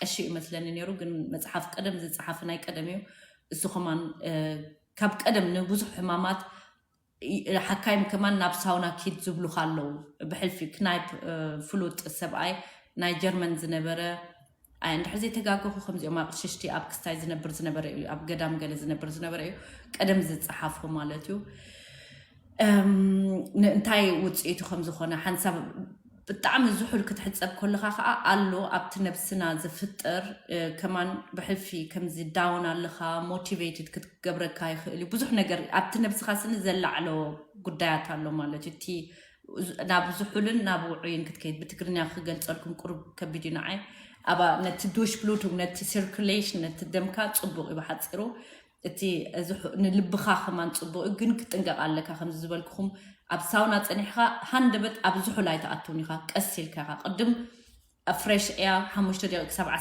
ቀሺ ይመስለኒ ነይሩ፣ ግን መጽሓፍ ቀደም ዝጸሓፈ ናይ ቀደም እዩ። እሱ ከማን ካብ ቀደም ንብዙሕ ሕማማት ሓካይም ከማን ናብ ሳውና ኪድ ዝብሉካ ኣለዉ። ብሕልፊ ክናይፕ ፍሉጥ ሰብኣይ ናይ ጀርመን ዝነበረ፣ ኣይ እንድሕር ዘይተጋገኹ ከምዚኦም ኣቕሽሽቲ ኣብ ክስታይ ዝነብር ዝነበረ እዩ፣ ኣብ ገዳም ገለ ዝነብር ዝነበረ እዩ፣ ቀደም ዝጸሓፉ ማለት እዩ። እንታይ ውፅኢቱ ከም ዝኾነ ሓንሳብ ብጣዕሚ ዝሑል ክትሕፀብ ከለኻ ከዓ ኣሎ ኣብቲ ነብስና ዝፍጠር ከማን ብሕልፊ ከምዚ ዳውን ኣለኻ፣ ሞቲቬትድ ክትገብረካ ይኽእል እዩ። ብዙሕ ነገር ኣብቲ ነብስኻ ስኒ ዘላዕሎ ጉዳያት ኣሎ ማለት እዩ። እቲ ናብ ዝሑልን ናብ ውዑይን ክትከይድ፣ ብትግርኛ ክገልፀልኩም ቁሩብ ከቢድ እዩ ንዓይ። ኣባ ነቲ ዱሽ ብሉቱንግ፣ ነቲ ሲርኩሌሽን፣ ነቲ ደምካ ፅቡቅ እዩ ብሓፂሩ። እቲ ንልብኻ ከማን ፅቡቅ እዩ፣ ግን ክትጥንቀቕ ኣለካ። ከምዚ ዝበልኩኹም ኣብ ሳውና ፀኒሕካ ሃንደበት ኣብ ዝሑል ኣይትኣትውን ኢኻ። ቀስ ኢልካ ኢኻ ቅድም ፍሬሽ ኤያ ሓሙሽተ ደቂቅ ክሳብ